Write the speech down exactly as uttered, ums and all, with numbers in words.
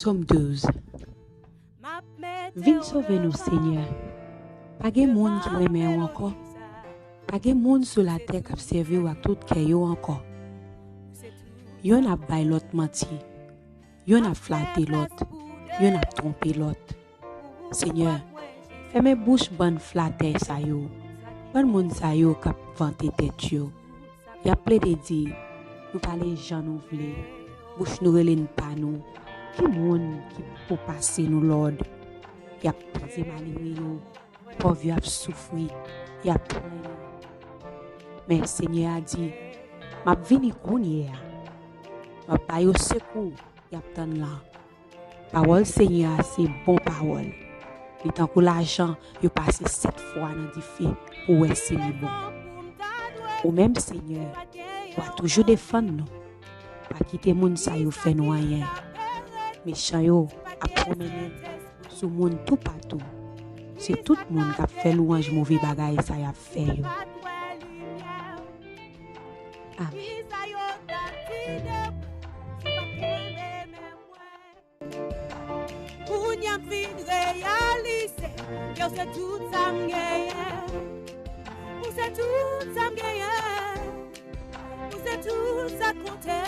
Psaume douze. Vin sove nou, Senyè. Pa gen moun ki renmen w ankò. Pa gen moun sou latè k ap sèvi w ak tout kè yo ankò. Yonn ap bay lòt manti. Yonn ap flate lòt. Yonn ap twonpe lòt. Senyè, fèmen bouch bann flatè sa yo, bann moun sa yo k ap vante tèt yo. Y ap plede di, nou pale jan nou vle, bouch nou rele n pa nou. Ki moun ki pou pase nou lòd? Y ap peze malere yo, pòv yo ap soufri, y ap plenyen. Men Senyè a di, m ap vini kounye a. M ap ba yo sekou y ap tann lan. Pawòl Senyè a se bon pawòl. Li tankou lajan yo pase sèt fwa nan dife pou wè si li bon. Ou menm, Senyè, w a toujou defann nou. Pa kite moun sa yo fè nou anyen. Mechan yo ap pwomennen sou moun toupatou. Se tout moun k ap fè lwanj move bagay sa y ap fè yo. Amen. Kounye a m fin reyalize ke w se tout sa m genyen. Ou se tout sa m genyen. Ou se tout sa k konte.